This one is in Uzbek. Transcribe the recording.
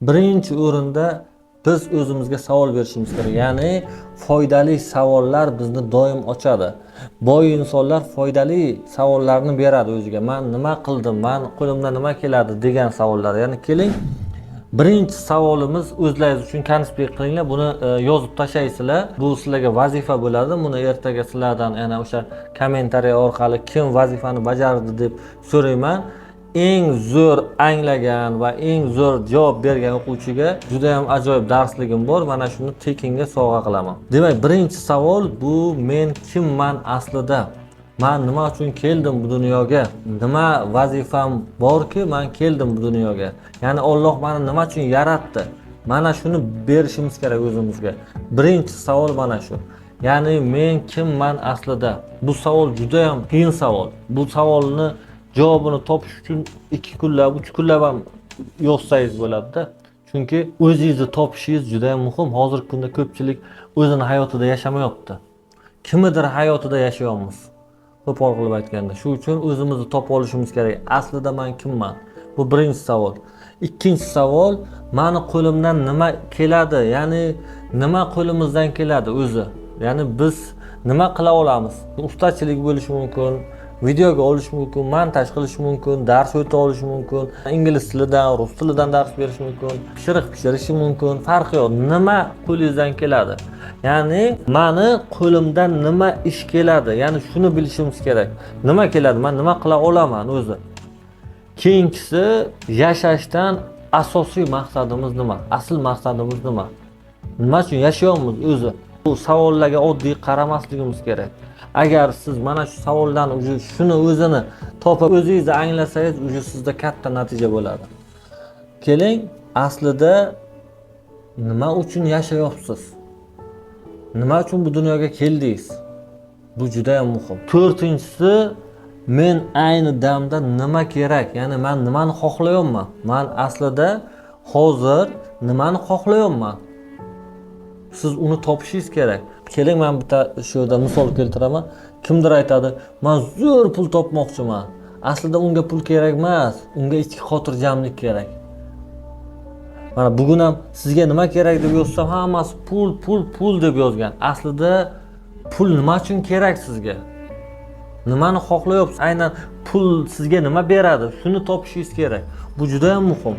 Birinchi o'rinda biz o'zimizga savol berishimiz kerak. Ya'ni foydali savollar bizni doim ochadi. Boy insonlar foydali savollarni beradi o'ziga. Man nima qildim, man qo'limdan nima keladi degan savollar. Ya'ni keling, birinchi savolimiz, o'zlaringiz uchun konspekt qilinglar, buni yozib tashlaysizlar. Bu sizlarga vazifa bo'ladi. Buni ertaga sizlardan yana o'sha kommentariy orqali kim vazifani bajardi deb so'rayman. Eng zo'r anglagan va eng zo'r javob bergan o'quvchiga juda ham ajoyib darsligim bor. Mana shuni tekinga sovg'a qilaman. Demak, birinchi savol bu: men kimman aslida? Man nima uchun keldim bu dunyoga? Nima vazifam borki, man keldim bu dunyoga? Ya'ni Olloh mani nima uchun yaratdi? Mana shuni berishimiz kerak o'zimizga. Birinchi savol mana shu. Ya'ni men kimman aslida? Bu savol juda ham qiyin savol. Bu savolni javobini topish uchun 2 kunlab, 3 kunlab ham yozsangiz bo'ladida. Chunki o'zingizni topishingiz juda ham muhim. Hozirgi kunda ko'pchilik o'zini hayotida yashamayapti. Kimnidir hayotida yashayapmiz, qo'pol qilib aytganda. Shu uchun o'zimizni topib olishimiz kerak. Aslida man kimman? Bu birinchi savol. Ikkinchi savol: mani qo'limdan nima keladi? Ya'ni nima qo'limizdan keladi o'zi? Ya'ni biz nima qila olamiz? Ustachilik bo'lishi mumkin, videoga olish mumkin, montaj qilish mumkin, dars o'ta olish mumkin, ingliz tilidan, rus tilidan dars berish mumkin, pishiriq pishirishi mumkin, farqi yo'q. Nima qo'lingizdan keladi? Ya'ni mani qo'limdan nima ish keladi? Ya'ni shuni bilishimiz kerak. Nima keladi? Man nima qila olaman o'zi? Keyingisi, yashashdan asosiy maqsadimiz nima? Asl maqsadimiz nima? Nima uchun yashayapmiz o'zi? Bu savollarga oddiy qaramasligimiz kerak. Agar siz mana shu savoldan уже shuni o'zini topib, o'zingizni anglasangiz, уже sizda katta natija bo'ladi. Keling, aslida nima uchun yashayapsiz? Nima uchun bu dunyoga keldingiz? Bu juda ham muhim. To'rtinchisi, men ayni damda nima kerak? Ya'ni man nimani xohlayapman? Man aslida hozir nimani xohlayapman? Siz uni topishingiz kerak. Keling, man bitta shu yerda misol keltiraman. Kimdir aytadi: "Man zo'r pul topmoqchiman." Aslida unga pul kerak emas, unga ichki xotirjamlik kerak. Mana bugun ham sizga nima kerak deb yozsam, hammasi pul, pul, pul deb yozgan. Aslida pul nima uchun kerak sizga? Nimani xohlayapsiz? Aynan pul sizga nima beradi? Shuni topishingiz kerak. Bu juda ham muhim.